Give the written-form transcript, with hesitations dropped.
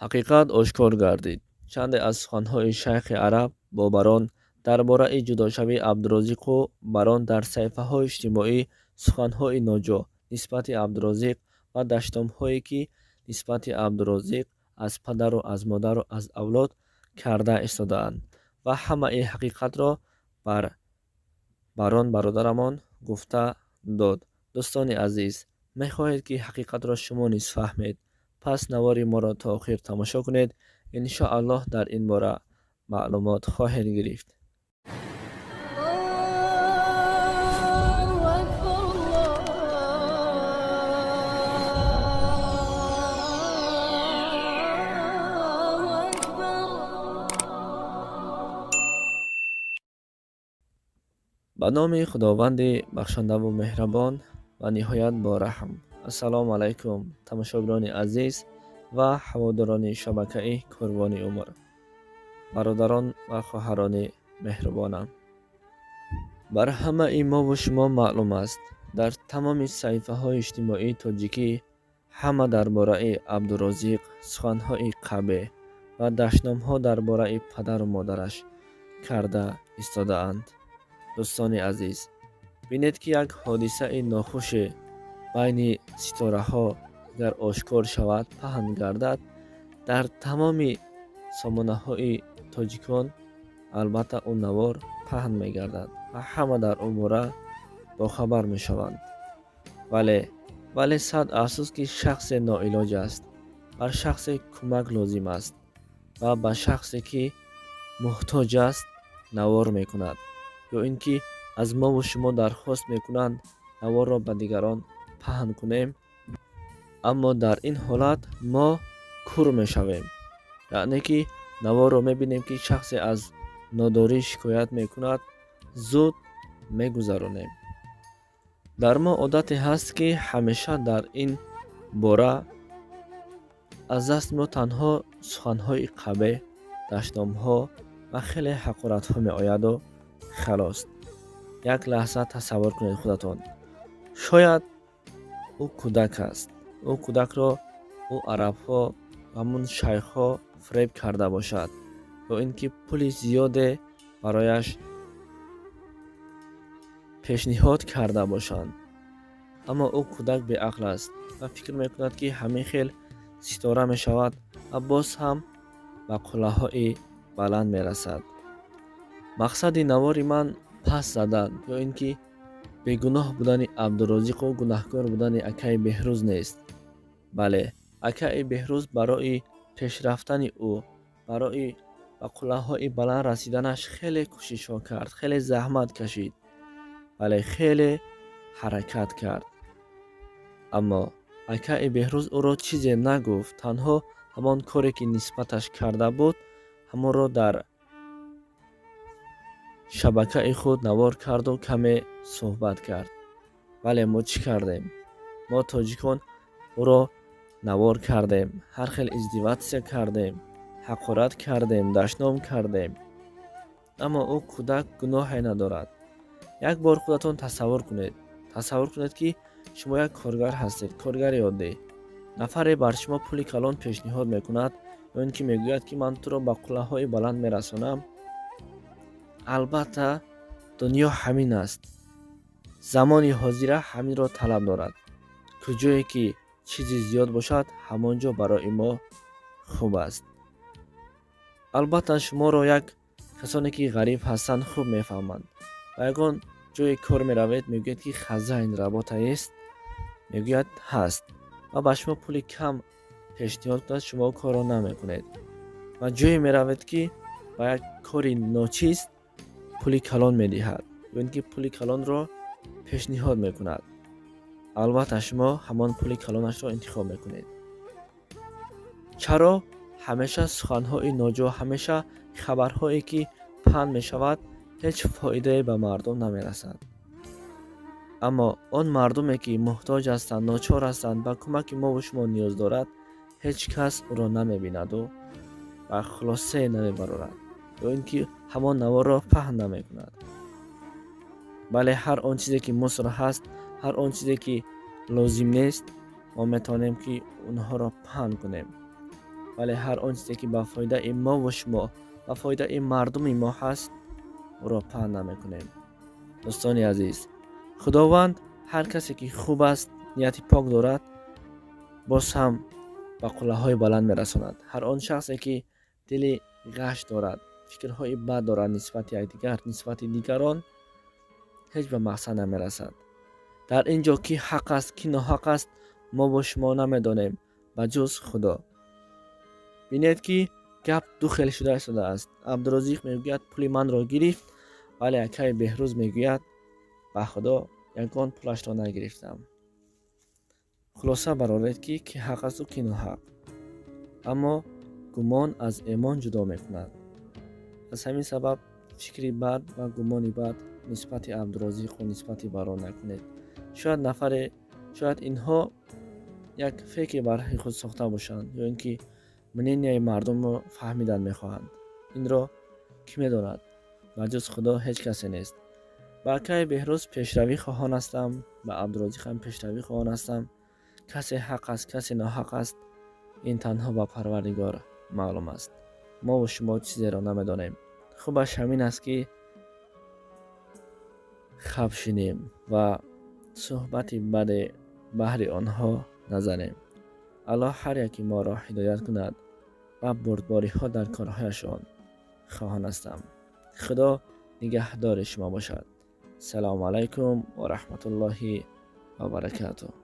Ҳақиқат ошкор гардид. Чанде аз суханҳои шайхи араб бо Барон дар бораи ҷудошавии Абдурозиқу Барон дар саҳифаҳои иҷтимоӣ суханҳои ноҷо нисбати Абдурозиқ ва даштомҳое, ки нисбати Абдурозиқ аз падару аз модару аз авлод карда истодаанд ва ҳамаи ҳақиқатро бар Барон бародарамон гуфта дод. Дӯстони азиз, мехоҳед, ки ҳақиқатро шумо низ фаҳмед, пас навори моро то охир тамошо кунед. Иншоаллоҳ, дар ин бора маълумот хоҳед гирифт. الله أكبر. الله أكبر. Ба номи Худованди бахшандаву меҳрабон ва ниҳоят бораҳм. Ассалому алайкум, тамошобинони азиз ва ҳаводорони шабакаи Корвони умр, бародарон ва хоҳарони меҳрубонам. Бар ҳамаи мову шумо маълум аст, дар тамоми саҳифаҳои иҷтимоии тоҷикӣ ҳама дар бораи Абдурозиқ суханҳои қабеҳ ва дашномҳо дар бораи падару модараш карда истодаанд. Дӯстони азиз, бинед, ки як ҳодисаи нохуше байни ситораҳо агар ошкор шавад, паҳн гардад, дар тамоми сомонаҳои тоҷикон албатта он навор паҳн мегардад ва ҳама дар он бора бохабар мешаванд. Вале сад афсӯс, ки шахсе ноилоҷ аст, бар шахсе кӯмак лозим аст ва ба шахсе, ки муҳтоҷ аст, навор мекунад ё ин ки аз мову шумо дархост мекунанд, наворро ба дигарон паҳн кунем. Аммо дар ин ҳолат мо кур мешавем, яъне ки наворро мебинем, ки шахсе аз нодорӣ шикоят мекунад, зуд мегузаронем. Дар мо одате ҳаст, ки ҳамеша дар ин бора аз дасти мо танҳо суханҳои қабеҳ, дашномҳо ва хеле ҳақоратҳо меояду халос. Як лаҳза тасаввур кунед худатон, шояд ӯ кӯдак аст, ӯ кӯдакро ӯ арабҳо, ҳамун шайхҳо фиреб карда бошад ё ин ки пули зиёде барояш пешниҳод карда бошанд. Аммо ӯ кӯдак беақл аст ва фикр мекунад, ки ҳамин хел ситора мешавад ва боз ҳам ба қуллаҳои баланд мерасад. Мақсади навори ман паст задан ё ин ки бегуноҳ будани Абдурозиқу гунаҳкор будани акаи Беҳрӯз нест. Бале, акаи Беҳрӯз барои пешрафтани ӯ, барои ба қуллаҳои баланд расиданаш хеле кӯшишҳо кард, хеле заҳмат кашид, бале, хеле ҳаракат кард. Аммо акаи Беҳрӯз ӯро чизе нагуфт, танҳо ҳамон коре, ки нисбаташ карда буд, ҳамонро дар шабакаи худ навор карду каме суҳбат кард. Вале мо чӣ кардем? Мо, тоҷикон, ӯро навор кардем, ҳар хел издеваться кардем, ҳақорат кардем, дашном кардем. Аммо ӯ кӯдак гуноҳе надорад. Як бор худатон тасаввур кунед, тасаввур кунед, ки шумо як коргар ҳастед, коргари оддӣ. Нафаре бар шумо пули калон пешниҳод мекунад ё ин ки мегӯяд, ки ман туро ба қуллаҳои баланд мерасонам. Албатта, дунё ҳамин аст, замони ҳозира ҳаминро талаб дорад. Куҷое ки чизи зиёд бошад, ҳамон ҷо барои мо хуб аст. Албатта, шуморо як касоне, ки ғариб ҳастанд, хуб мефаҳманд. Ба ягон ҷое кор меравед, мегӯяд, ки хозяин, работа есть? Мегӯяд, ҳаст, ва ба шумо пули кам пешниҳод кунад, шумо корро намекунед. Ва ҷое меравед, ки ба як кори ночиз пули калон медиҳад ё ин ки пули калонро пешниҳод мекунад, албатта, шумо ҳамон пули калонашро интихоб мекунед. Чаро ҳамеша суханҳои ноҷо, ҳамеша хабарҳое, ки паҳн мешавад, ҳеҷ фоидае ба мардум намерасад? Аммо он мардуме, ки муҳтоҷ ҳастанд, ночор ҳастанд, ба кӯмаки мову шумо ниёз дорад, ҳеҷ кас ӯро намебинаду ба хулосае намебарорад ё ин ки ҳамон наворро паҳн намекунад. Бале, ҳар он чизе, ки мусор ҳаст, ҳар он чизе, ки лозим нест, мо метавонем, ки онҳоро паҳн кунем. Вале ҳар он чизе ки ба фоидаи мову шумо, ба фоидаи мардуми мо ҳаст, ӯро паҳн намекунем. Дӯстони азиз, Худованд ҳар касе ки хуб аст, нияти пок дорад, боз ҳам ба қуллаҳои баланд мерасонад. Ҳар он шахсе ки дили ғаш дорад, фикрҳои бад дорад нисбати якдигар, нисбати дигарон, ҳеҷ ба мақсад намерасад. Дар ин ҷо ки ҳақ аст, ки ноҳақ аст, мо бо шумо намедонем, ба ҷуз Худо. Бинед, ки гап ду хел шуда истодааст. Абдурозиқ мегӯяд, пули манро гирифт, вале акаи Беҳрӯз мегӯяд, ба Худо, ягон пулашро нагирифтам. Хулоса бароред, ки ки ҳақ асту ки ноҳақ. Аммо гумон аз эмон ҷудо мекунад. Аз ҳамин сабаб фикри бад ва гумони бад нисбати Абдурозиқу нисбати Барон накунед. Шояд нафаре, шояд инҳо як фейке барҳи худ сохта бошанд ё ин ки мненияи мардумро фаҳмидан мехоҳанд. Инро кӣ медонад? Ба ҷуз Худо ҳеҷ касе нест. Ба акаи Беҳрӯз пешравӣ хоҳон ҳастам, ба Абдурозиқ ҳам пешравӣ хоҳон ҳастам. Касе ҳақ аст, касе ноҳақ аст, ин танҳо ба Парвардигор маълум аст. Мову шумо чизеро намедонем. Хубаш ҳамин аст, ки хаб шинем ва суҳбати баде баҳри онҳо назанем. Аллоҳ ҳар яки моро ҳидоят кунад ва бурдбориҳо дар корҳояшон хоҳон ҳастам. Худо нигаҳдори шумо бошад. Салому алайкум ва раҳматуллоҳи ва баракатуҳ.